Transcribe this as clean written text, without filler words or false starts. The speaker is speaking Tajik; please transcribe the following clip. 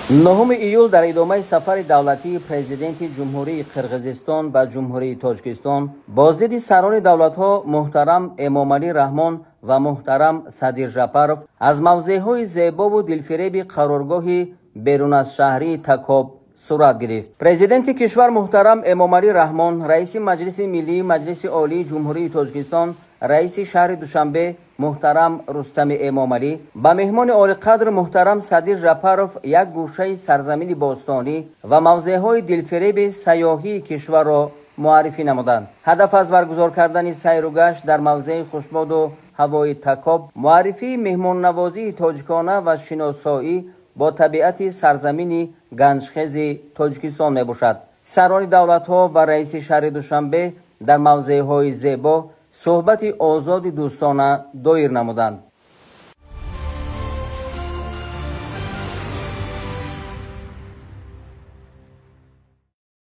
9 июл дар идомаи сафари давлатии президенти Ҷумҳурии Қирғизистон ба Ҷумҳурии Тоҷикистон боздиди сарони давлатҳо муҳтарам Эмомалӣ Раҳмон ва муҳтарам Садир Жапаров аз мавзеъҳои зебову дилфиреби қароргоҳи берун аз шаҳрии Такоб сурат гирифт. Президенти кишвар муҳтарам Эмомалӣ Раҳмон, раиси Маҷлиси Миллии Маҷлиси Олии Ҷумҳурии Тоҷикистон, раиси шаҳри Душанбе муҳтарам Рустами Эмомалӣ ба меҳмони олиқадр муҳтарам Садир Жапаров як гӯшаи сарзамини бостонӣ ва мавзеъҳои дилфиреби сайёҳии кишварро муаррифӣ намуданд. Ҳадаф аз баргузор кардани сайру гашт дар мавзеи хушбоду ҳавои Такоб муаррифии меҳмоннавозии тоҷикона ва шиносоӣ бо табиати сарзамини ганҷхези Тоҷикистон мебошад. Сарони давлатҳо ва раиси шаҳри Душанбе дар мавзеъҳои зебо суҳбати озоди дӯстона доир намуданд.